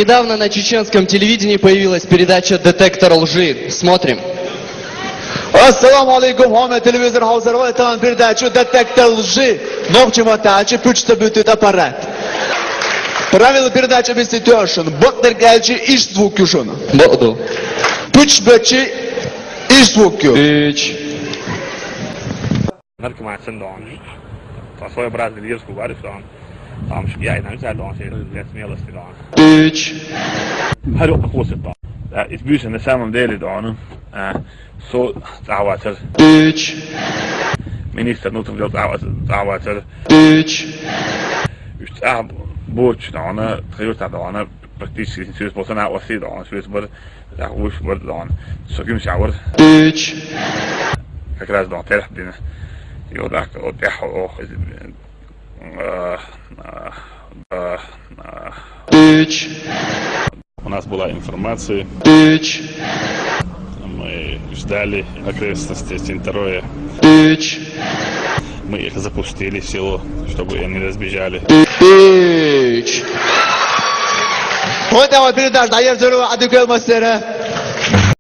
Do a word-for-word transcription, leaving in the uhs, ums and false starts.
Недавно на чеченском телевидении появилась передача «Детектор лжи». Смотрим. Ассаламу алейкум, хьоме телевизор хьовсар вайтан передача «Детектор лжи». Нохчи матачи пуч ца бутит аппарат. Правила передача бисти тёшин. Бакъдер галчи иш звук юшин. Буду. Пуч бачи иш звук ю. Пуч. Наркоматсен дон. По своей брат Лирску вариф дон. Там я и нам за дон, для смелости дон. Пуч. Харю акусит дон. Да, избюся на самом деле дон. А, со цаватер. Пуч. Министр внутренних дел цаватер. Пуч. Уж цав боч дон, хаюрта дон. Практически сюрс болсана оси дон, сюрс бар. Так уж бар дон. Соким шавар. Пуч. Как раз дон, терх дин. И вот так, вот я, ох, из- э, э, э, э, Пуч. У нас была информация, Пуч. мы ждали окрестности Синтароя. Пуч. Мы их запустили в село, чтобы они не сбежали. Пуч. Вот эта передача, да я взорву, а ты мастера.